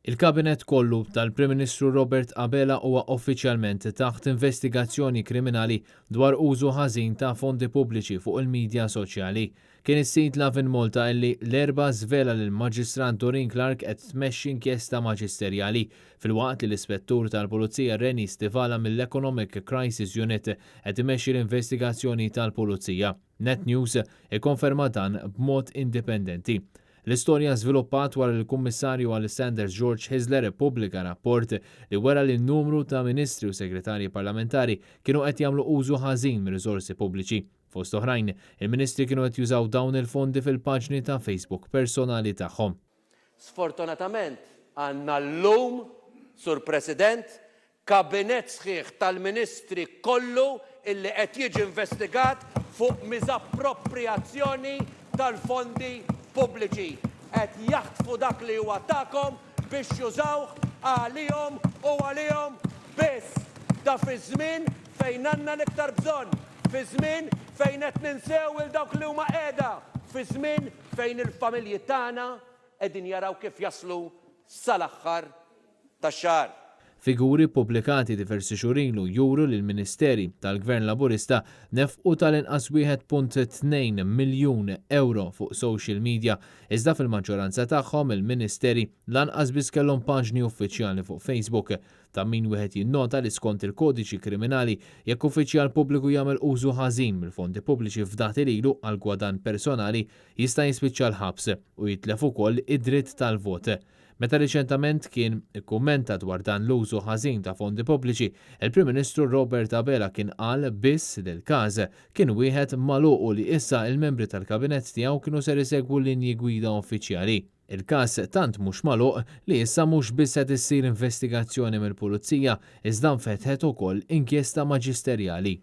Il-Kabinett kollu tal-Prim Ministru Robert Abela huwa uffiċjalment taħt investigazzjoni kriminali dwar użu ħażin ta' fondi pubbliċi fuq il-midja soċjali. Kien is-sit Lovin Malta illi l-Erbgħa żvela li l-Maġistrat Doreen Clarke qed tmexxi inkjesta maġisterjali, filwaqt li l-Ispettur tal-Pulizija Rennie Stivala mill-Economic Crisis Unit qed imexxi l-investigazzjoni tal-Pulizija. Net News ikkonferma dan b'mod indipendenti. L-istorja żviluppat wara li l-Kummissarju għall-Istandards George Hyzler ippubblika rapport li wera li numru ta' ministri u segretarji parlamentari kienu qed jagħmlu użu ħażin mir-riżorsi pubbliċi. Fost oħrajn, il-ministri kienu qed jużaw dawn il-fondi fil-paġni ta' Facebook personali tagħhom. Sfortunatament għandna llum, Sur President, Kabinett sħiħ tal-Ministri kollu illi qed jiġi investigat fuq miżapproprijazzjoni tal-fondi pubbliċi. Qed jaħtfu dak li huwa tagħkom biex jużawh għalihom u għalihom biss. Da fi żmien fejn għandna l-iktar bżonn, fi żmien fejn qed ninsew 'il dawk li huma qiegħda, fi żmien fejn il-familji tagħna qegħdin jaraw kif jaslu sal-aħħar tax-xahar. Figuri ppubblikati diversi xhur ilu juru li l-Ministeri tal-Gvern Laburista nefqu tal-inqas 1.2 miljun ewro fuq social media, iżda fil-maġġoranza tagħhom il-Ministeri lanqas biss kellhom paġni uffiċjali fuq Facebook. Ta' min wieħed jinnota li skont il-Kodiċi Kriminali, jekk uffiċjal pubbliku jagħmel użu ħażin mill-fondi pubbliċi fdati lilu għal gwadann personali, jista' jispiċċa l-ħabs u jitlef ukoll id-dritt tal-vot. Meta riċentament kien ikkummenta dwar dan l-użu ħażin ta' fondi pubbliċi, il-Prim Ministru Robert Abela kien qal biss li l-każ kien wieħed magħluq u li issa il-membri tal-Kabinett tiegħu kienu ser isegwu linji gwida uffiċjali. Il-każ tant mhux magħluq li issa mhux biss qed issir investigazzjoni mill-Pulizija iżda nfetħet ukoll inkjesta maġisterjali.